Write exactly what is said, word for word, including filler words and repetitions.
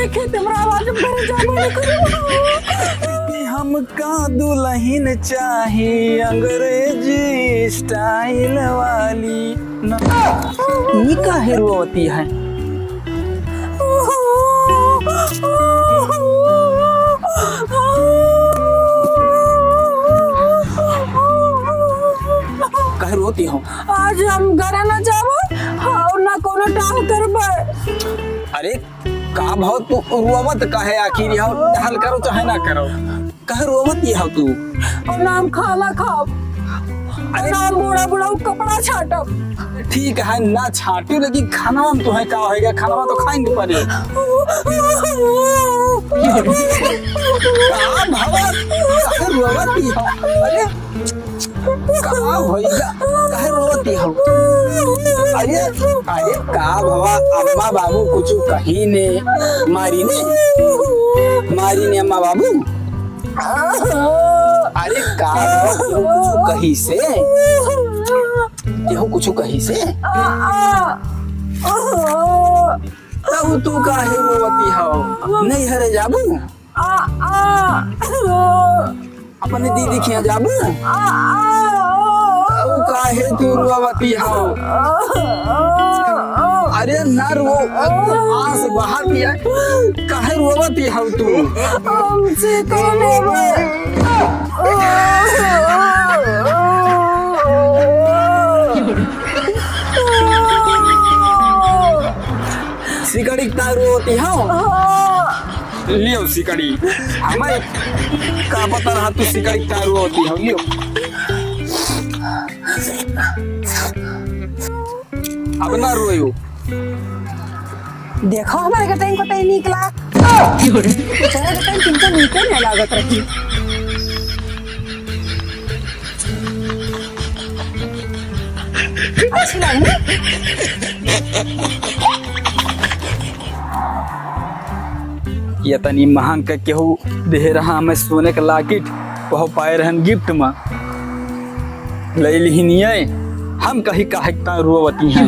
खेते में आवाज में घर जाबो न करो। हमका दुलहिन चाही अंग्रेजी स्टाइल वाली। ई काहे रोवती है? काहे रोवती हो? आज हम घरे ना जाबो, हाँ, ना कोनो काम करबे। अरे का भवा तू रोवत काहे आखिर? यहाँ टहल करो चाहे ना करो, काहे रोवत ही हो तू? और ना हम खाना खाब, और अरे ना हम बूढ़ा बूढ़ा कपड़ा छाटब। ठीक है ना छाटू, लेकिन खाना में तुम्हें का होएगा? खाना तो खाएंगे पहले। का भवा, काहे रोवत ही हो? अरे का भइया, काहे रोवती हो? अरे, अरे का भवा, अम्मा बाबू कुछ कही ने, मारी ने, मारी ने अम्मा बाबू। अरे का भवा, केहू कुछ कही से, केहू कुछ कही से। तब तू काहे रोवती हो? नैहरे जाबू? अपने दीदी के यहाँ जाबू? अब काहे तू रोवती हो? अरे ना रो, आंस बहा दिया। काहे रोवती हो तू? हमसे कौन है वो? सिकड़ी का रोवती हो? लियो सिकड़ी, हमें का पता रहा तू सिकड़ी का रोवती हो। लियो, अब ना रोयो। देखो हमारे कटई कटई निकला। चला कटई चिंता नीके नहीं लागत रही। अच्छी लागे ना? ये तनी महंग के केहू देहे रहा हमें सोने के लाकिट, वह पाए रहन गिफ्ट में। ले लिहिनिये, हम कही काहे इतना रोवती हैं।